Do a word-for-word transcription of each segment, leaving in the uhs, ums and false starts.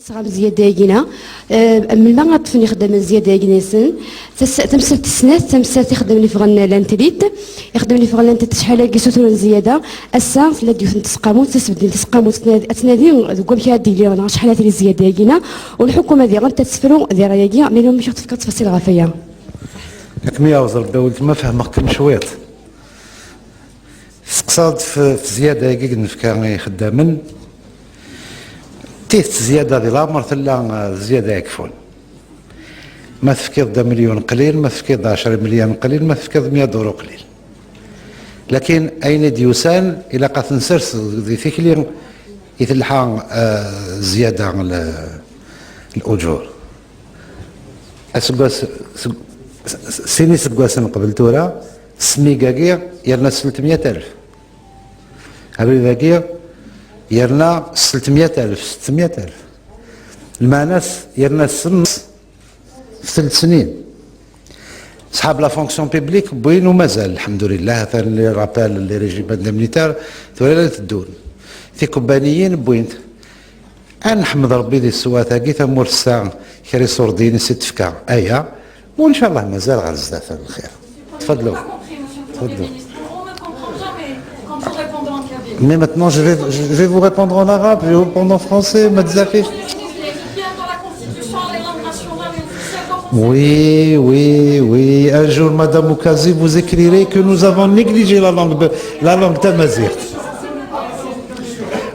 Tesɣam zzyada-agi-na, eh, melmi ad ṭṭfen ixeddamen zzyada-agi-nsen? Tas-, tamsalt tis snat, tamsalt ixeddamen iffɣen lan tlit, ixeddamen iffɣen lan tlit acḥal-agi suturen zzyada, ass-a tella-d yiwet n tseqqamut, tasbeddin tseqqamut, ad tnadi, ad tnadi deg wamek ara d-tili neɣ acḥal ara tili zzyada-agi-na, u lḥukuma diɣen ad tefru diɣ ayagi, mi numi ad tefkeḍ ttfaṣil ɣef aya. Akken i yaweẓ Rebbi a weltma, fehmeɣ-kem cwiṭ. Teqsaḍ f-, f zzyada-agi i nefka i ixeddamen. Tidet zzyada di leɛmer tella, eh, zzyada yakfun. Ma tefkiḍ-d amelyun qlil, ma tefkiḍ-d ɛecra imelyun qlil, ma tefkiḍ mya duru qlil. Lakin ayen i d-yusan, ilaq ad t-nsers di tikli i telḥa, eh, zzyada l-, l'ujur. Aseggas, seg, s-, s-, sin iseggasen qbel tura, ssmig-agi yerna s tletmya alef. Abrid-agi yerna s tletmya alef, s tsetmya alef. Lmeɛna-s yerna s nneṣ f telt snin. Ṣḥab la fonction publique wwin u mazal, lḥemdulillah, atan les rappels, les régimes indemnitaires, tura la teddun. Tikubbaniyin wwin-t. Ad neḥmed Rebbi di teswiɛt-agi, tamurt tesɛa kra iṣurdiyen i s-id-tefka aya, u ncallah mazal ɣer zdat lxir. Tfadlu. Tfadlu. Mais maintenant, je vais, je vais vous répondre en arabe, je vais vous répondre en français, ma tzafish. Oui, oui, oui. Un jour, Madame Oukazi, vous écrirez que nous avons négligé la langue, la langue tamazight.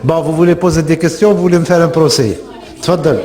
Bon, vous voulez poser des questions, vous voulez me faire un procès. Tfadal.